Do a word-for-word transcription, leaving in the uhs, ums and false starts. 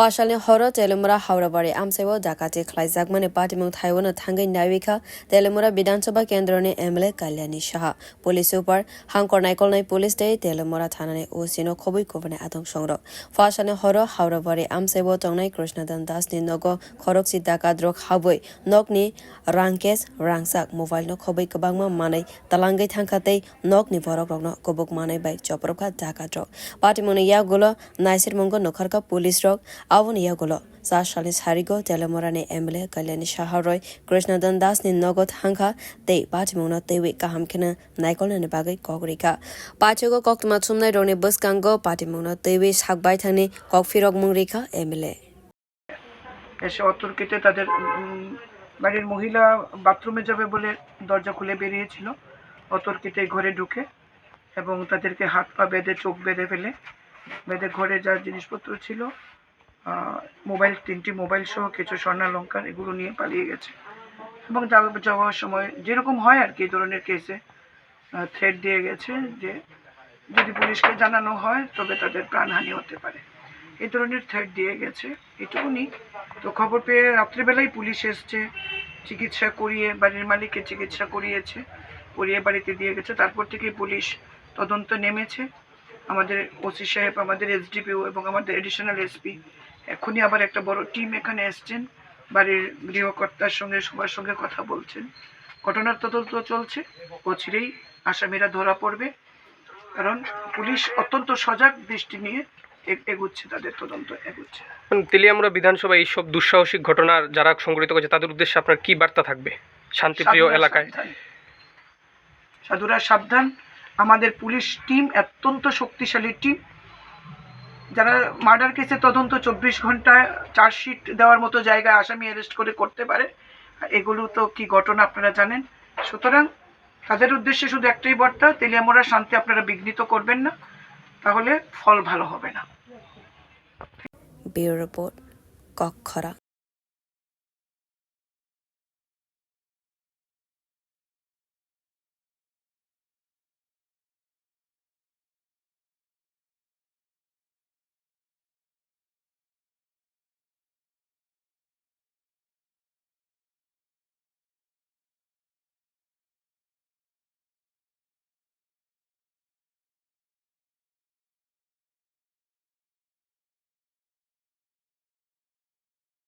Phasalni horo Teliamura Howrabari amchaio dakati khlaijakmani patimung thaiwano thangwi naiwi kha Teliamura Bidhan Sabha kendroni M L A Kalyani Saha. Police Super Hangkor naikolnai police tei Teliamura thanani O C no khobwi kubuni adong songrok. Phasalni horo Howrabari amchaio tongnai Krishnadan Das ni nogo khorokchi dakatrok habwi nokni rangkes rangchak mobile no khobwi kwbangma manwi talangwi thangkha tei nokni borokrokno kubuk manwi bai chopropkha dakatrok. Patimungni yagulo naisirmungo nukharkha police rok. Aboni yagulo cha salni sarigo Teliamurani M L A Kalyani Saha roi Krishnadan Das ni nogo thangkha tei patimungno twiwi kaham kheno naikolnani bagwi kok rikha. Paithago koktwma chumnai rokni bwskango patimungno twiwi sak baithangni kok phirokmung rikha M L A. এসে অতর্কিতে তাদের, উম, বাড়ির মহিলা বাথরুমে যাবে বলে দরজা খুলে বেরিয়েছিল। অতর্কিতে ঘরে ঢুকে এবং তাদেরকে হাত পা বেঁধে, চোখ বেঁধে ফেলে, বেঁধে ঘরে যা জিনিসপত্র ছিল, আহ, মোবাইল, তিনটি মোবাইল সহ কিছু স্বর্ণালংকার, এগুলো নিয়ে পালিয়ে গেছে। এবং যা-, যাওয়ার সময় যেরকম হয় আর কি, এই ধরনের কেসে, আহ, থ্রেট দিয়ে গেছে যে যদি পুলিশকে জানানো হয়, তবে তাদের প্রাণহানি হতে পারে। এই ধরনের থ্রেট দিয়ে গেছে, এটুকুনি। তো খবর পেয়ে রাত্রিবেলাই পুলিশ এসছে, চিকিৎসা করিয়ে, বাড়ির মালিককে চিকিৎসা করিয়েছে, করিয়ে বাড়িতে দিয়ে গেছে। তারপর থেকে পুলিশ তদন্ত নেমেছে। আমাদের ওসি সাহেব, আমাদের এসডিপিও এবং আমাদের অ্যাডিশনাল এসপি এখনই আবার একটা বড় টিম এখানে এসছেন, বাড়ির গৃহকর্তার সঙ্গে, সবার সঙ্গে কথা বলছেন। ঘটনার তদন্ত চলছে, অচিরেই আসামিরা ধরা পড়বে, কারণ পুলিশ অত্যন্ত সজাগ দৃষ্টি নিয়ে এগ-, এগুচ্ছে, তাদের তদন্ত এগুচ্ছে। এখন তেলিয়ামুড়া বিধানসভায় এইসব দুঃসাহসিক ঘটনার যারা সংঘটিত করেছে, তাদের উদ্দেশ্যে আপনার কি বার্তা থাকবে শান্তিপ্রিয় সাধুরা এলাকায়? সাবধান। সাধুরা সাবধান, আমাদের পুলিশ টিম অত্যন্ত শক্তিশালী টিম। যারা মার্ডার কেসে তদন্ত চব্বিশ ঘন্টায় চার্জশিট দেওয়ার মতো জায়গায় আসামি অ্যারেস্ট করে করতে পারে, এগুলো তো কি ঘটনা আপনারা জানেন। সুতরাং তাদের উদ্দেশ্যে শুধু একটাই বার্তা, তেলিয়ামুড়া শান্তি আপনারা বিঘ্নিত করবেন না, তাহলে ফল ভালো হবে না। Bureau Report, Kokkhorang.